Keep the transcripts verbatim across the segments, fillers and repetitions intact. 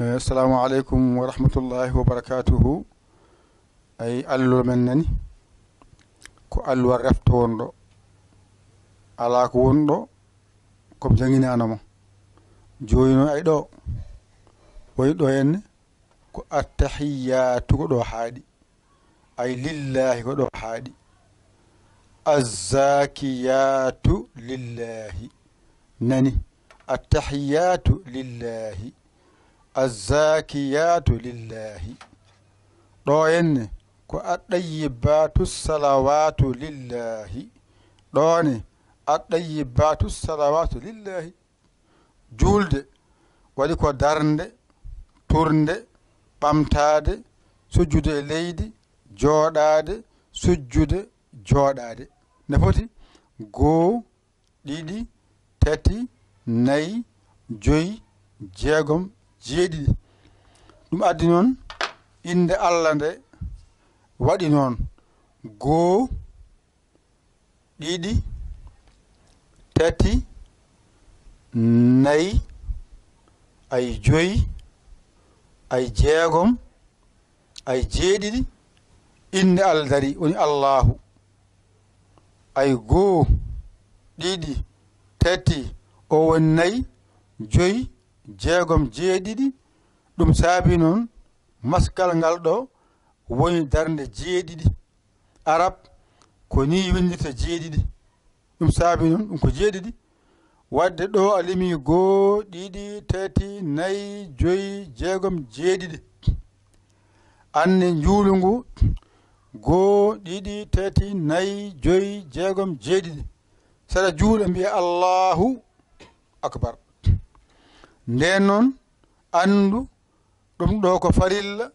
Eh, assalamu aleykum wa rahmatullahi wa barakatuhu. Ay, alluwa men nani. Ko alluwa refto wonɗo. Alaa ko wonɗo, ko mi jannginano mo. Jooni noon, ay, ɗo. Woni ɗo henne, ko attahiyatu ko ɗo haaɗi. Ay, lillahi ko ɗo haaɗi. Azzakiyatu lillahi. Nani? Attahiyatu lillahi. Azzakiyatu lillahi. Ɗo henne ko aɗɗayyibatu salawatu lillahi. Ɗo ne aɗɗayyibatu salawatu lillahi. Juulde waɗi ko darnde, turnde, ɓamtaade, sujjude e leydi, jooɗaade, sujjude, jooɗaade. Ne foti goo, ɗiɗi, tati, nayi, joyi, jeegom, jeeɗiɗi. Ɗum addi noon innde Allah nde waɗi noon goo, ɗiɗi, tati, nayi, ay joyi, ay jeegom, ay jeeɗiɗi, innde Allah dari, woni Allahu. Ay goo, ɗiɗi, tati, o woni nayi, joyi, jeegom, jeeɗiɗi. Ɗum saabi noon maskal ngal ɗo woni darnde jeeɗiɗi. Arab ko ni winndirta jeeɗiɗi. Ɗum saabi noon ɗum ko jeeɗiɗi. Wadde ɗo a limi goo, ɗiɗi, tati, nayi, joyi, jeegom, jeeɗiɗi. Anne njuulu ngu, goo, ɗiɗi, tati, nayi, joyi, jeegom, jeeɗiɗi. Saɗa juula mbiya Allahu akbar. Nden noon anndu ɗum ɗo ko farilla,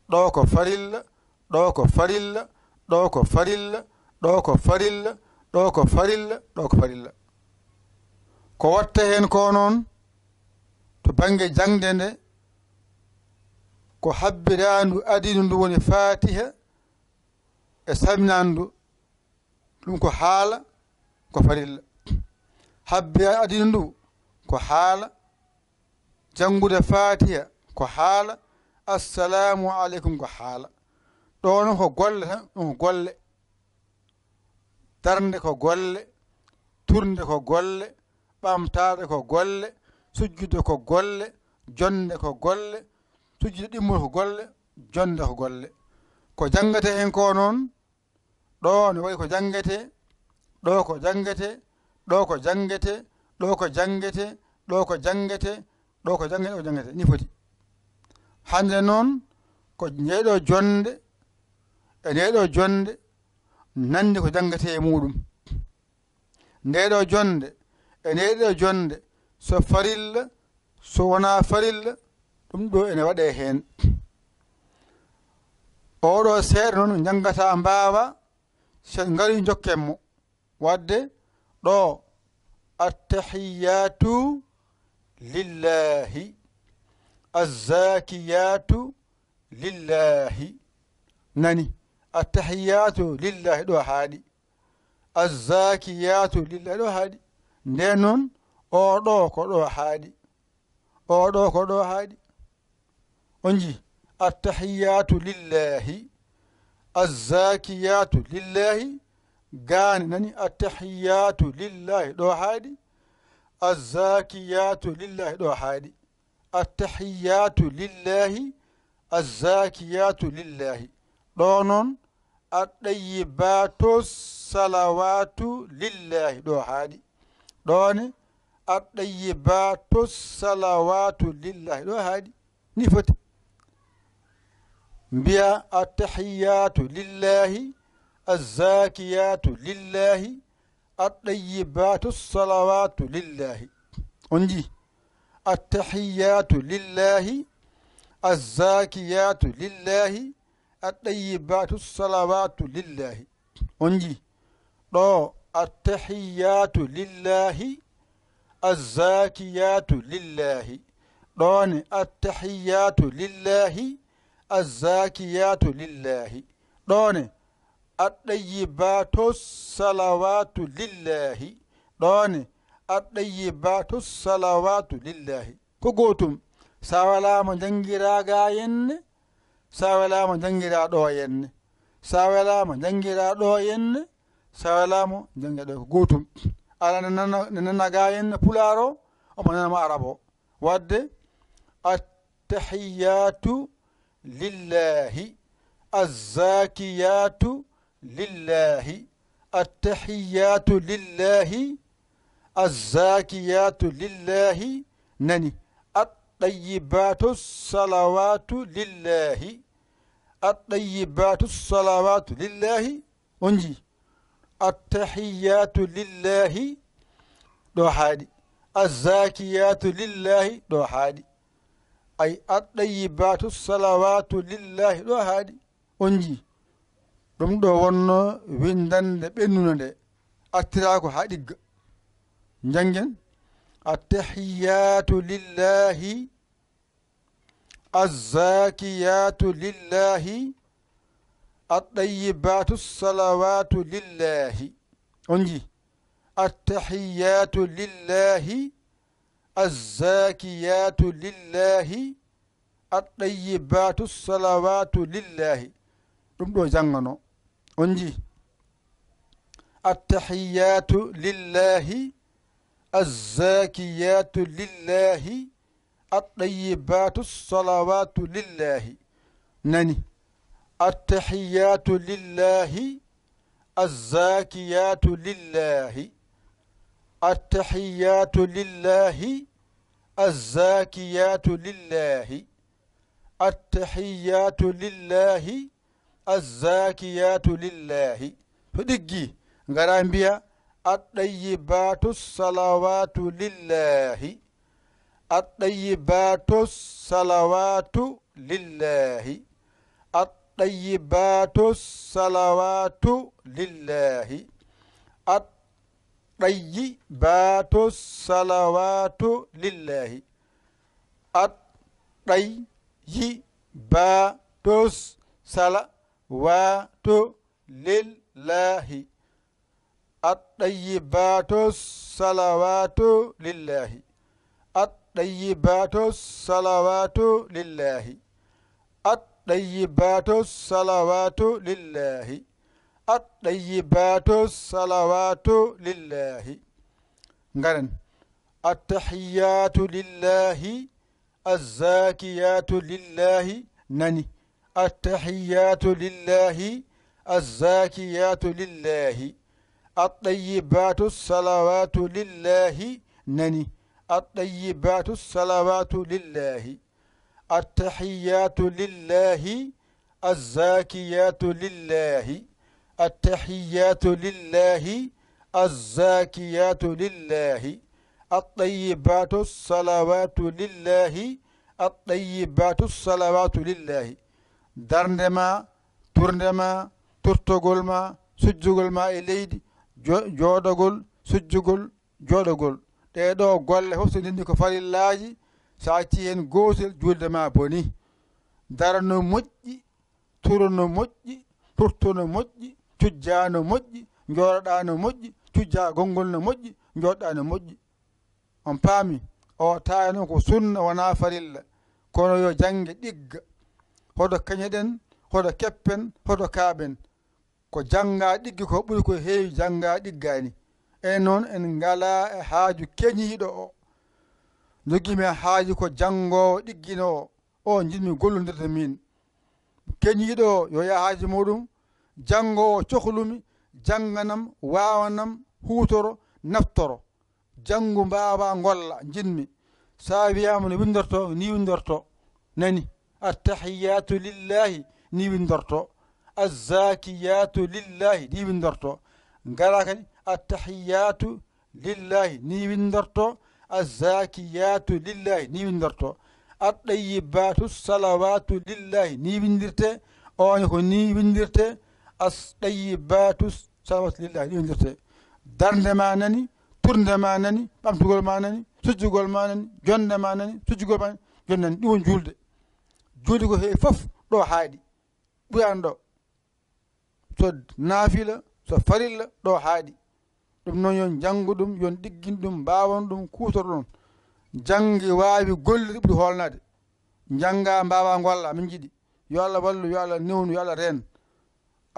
ɗo ko farilla, ɗo ko farilla, ɗo ko farilla, ɗo ko farilla, ɗo ko farilla, ɗo ko farilla. Ko watta heen ko noon to bannge jaŋde nde, ko habbiraandu adindu ndu woni Faatiha e salminaandu, ɗum ko haala, ko farilla. Habbiraandu adindu ndu ko haala, janngude Faatiha ko haala, assalaamu aleykum ko haala. Ɗo noon ko golle tan, ɗum ko golle. Darnde ko golle, turnde ko golle, ɓamtaade ko golle, sujjude ko golle, jonde ko golle, sujjude ɗimmol ko golle, jonde ko golle. Ko janngata heen ko noon, ɗo ne wayi ko janngete, ɗo ko janngete, ɗo ko janngete, ɗo ko janngete, ɗo ko janngete, ɗo ko janngete, ɗo ko janngete, ni foti. Hannde noon ko ndeeɗo jonde e ndeeɗo jonde nandi ko janngete e muɗum. Ndeeɗo jonde e ndeeɗo jonde, so farilla, so wonaa farilla, ɗum ɗo ene waɗe heen. Oɗo seeɗa noon njanngata mbaawa, so en ngarii njokken mo. Wadde ɗo, attahiyatu lillahi, azzakiyatu lillahi. Nani? Attahiyatu lillahi ɗo haaɗi. Azzakiyatu lillahi ɗo haaɗi. Nden noon, oɗo ko ɗo haaɗi. Oɗo ko ɗo haaɗi. On njii? Attahiyatu lillahi. Azzakiyatu lillahi. Gaani nani? Attahiyatu lillahi ɗo haaɗi. Azzakiyatu lillahi ɗo haaɗi. Attahiyatu lillahi. Azzakiyatu lillahi. Ɗo noon, aɗɗayyibatu salawatu lillahi ɗo haaɗi. Ɗo ne, aɗɗayyibatu salawatu lillahi ɗo haaɗi. Ni foti. Mbiya attahiyatu lillahi, azzakiyatu lillahi, aɗɗayyibatu salawatu lillahi. On njii? Attahiyatu lillahi, azzakiyatu lillahi, aɗɗayyibatu salawatu lillahi. On njii? Ɗo, attahiyatu lillahi, azzakiyatu lillahi. Ɗo ne, attahiyatu lillahi, azzakiyatu lillahi. Ɗo ne, aɗɗayyibatu salawatu lillahi. Ɗo ne, aɗɗayyibatu salawatu lillahi. Ko gootum. Sa welaama, njanngiraa ga henne. Sa welaama, njanngiraa ɗo henne. Sa welaama, njanngiraa ɗo henne. Sa welaama, njanngiraa ɗo. Ko gootum. Alaa nde nana, nde nana ga henne pulaar o, omo nana mo arab o. Wadde, التحيات لله، الزاكيات لله، التحيات لله، الزاكيات لله، nani, الطيبات الصلوات لله، الطيبات الصلوات لله، on njii, التحيات لله, ɗo haaɗi, الزاكيات لله, ɗo haaɗi, ay, الطيبات الصلوات لله, ɗo haaɗi. On njii, ɗum ɗo wonno winndannde ɓennunde nde, artiraa ko haa ɗigga. Njanngen, التحيات لله، الزاكيات لله، الطيبات الصلوات لله. On njii, التحيات لله، الزاكيات لله، الطيبات الصلوات لله. Ɗum ɗo janngano. On njii, التحيات لله، الزاكيات لله، الطيبات الصلوات لله. Nani, التحيات لله، الزاكيات لله، التحيات لله، الزاكيات لله، التحيات لله، الزاكيات لله. So ɗiggi, ngara mbiya, الطيبات الصلوات لله، الطيبات الصلوات لله، الطيبات الصلوات لله، الطيبات الصلوات لله، الطيبات الصلوات لله، الطيبات الصلوات لله، الطيبات الصلوات لله، الطيبات الصلوات لله، الطيبات الصلوات لله. Ngaren. التحيات لله، الزاكيات لله، nani. التحيات لله، الزاكيات لله، الطيبات الصلوات لله، nani. الطيبات الصلوات لله، التحيات لله، الزاكيات لله، التحيات لله، الزاكيات لله، الطيبات الصلوات لله، الطيبات الصلوات لله. Darnde ma, turde ma, turtogol ma, sujjugol ma e leydi, jo-, jooɗogol, sujjugol, jooɗogol. Ɗee ɗoo golle fof so ndenndi ko farillaaji, so a accii heen gootel, juulde ma bonii. Daro no moƴƴi, turo no moƴƴi, turto no moƴƴi, cujjaa no moƴƴi, njooɗoɗaa no moƴƴi, cujjaa gonngol no moƴƴi, njooɗoɗaa no moƴƴi. On paami? O tawi noon ko sunna, wonaa farilla. Kono yo jannge ɗigga. Hoto keñoɗen, hoto keppen, hoto kaaɓen. Ko janngaa ɗiggi ko ɓuri ko heewi janngaa ɗiggaani. E noon en ngalaa e haaju keñiiɗo o. Njogiimi haaju ko janngoowo ɗigginoowo o. O njiɗmi gollondirde miin. Keñiiɗo o yo yah haaju muuɗum. Janngoowo cohlumi, jannganam, waawanam, huutoro, naftoro. Janngu, mbaawa, ngolla, njiɗmi. So a wiyaama no winndortoo, ni winndortoo. Nani? التحيات لله, ni winndortoo. الزاكيات لله, ni winndortoo. Ngara kadi, التحيات لله, ni winndortoo. الزاكيات لله, ni winndortoo. الطيبات الصلوات لله, ni winndirtee. Oon ko ni winndirtee. الطيبات الصلوات لله, ni winndirtee. Darnde ma nani, turnde ma nani, ɓamtugol ma nani, sujjugol ma nani, jonnde ma nani, sujjugol ma nani, jonnde nani. Ɗum woni juulde. Juulde ko heewi fof ɗo haaɗi. Ɓuran ɗo. So naafila, so farilla, ɗo haaɗi. Ɗum noon, yon njanngu ɗum, yon ɗiggin ɗum, mbaawon ɗum, kuutoron. Janngi waawi gollirde ɓuri hoolnaade. Njannga, mbaawaa, ngolla, min njiɗi. Yo Allah wallu, yo Allah newnu, yo Allah reen.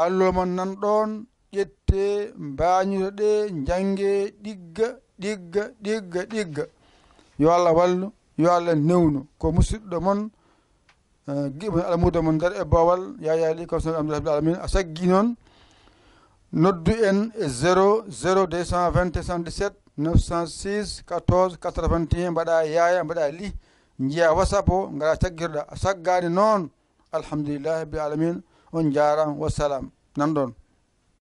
Alluwa mon nan ɗoon, ƴettee, mbaañotoɗee, njanngee, ɗigga, ɗigga, ɗigga, ɗigga. Yo Allah wallu, yo Allah newnu. Ko musidɗo mon, eh, giɗo mon, almuudo mon, Nder e Boowal, Yaya Ly, commissaire Alhamdulillahi Rabbil Alamina. A saggii noon, noddu en e zéro zéro deux cent vingt soixante-dix-sept neuf cent six quatorze quatre-vingt-un, mbaɗa Yaya, mbaɗa Ly, njiya WhatsApp o, ngara caggirɗa. A saggaani noon, Alhamdulillahi Rabbil Alamina, on njaaraama, wassalam. Nan ɗoon.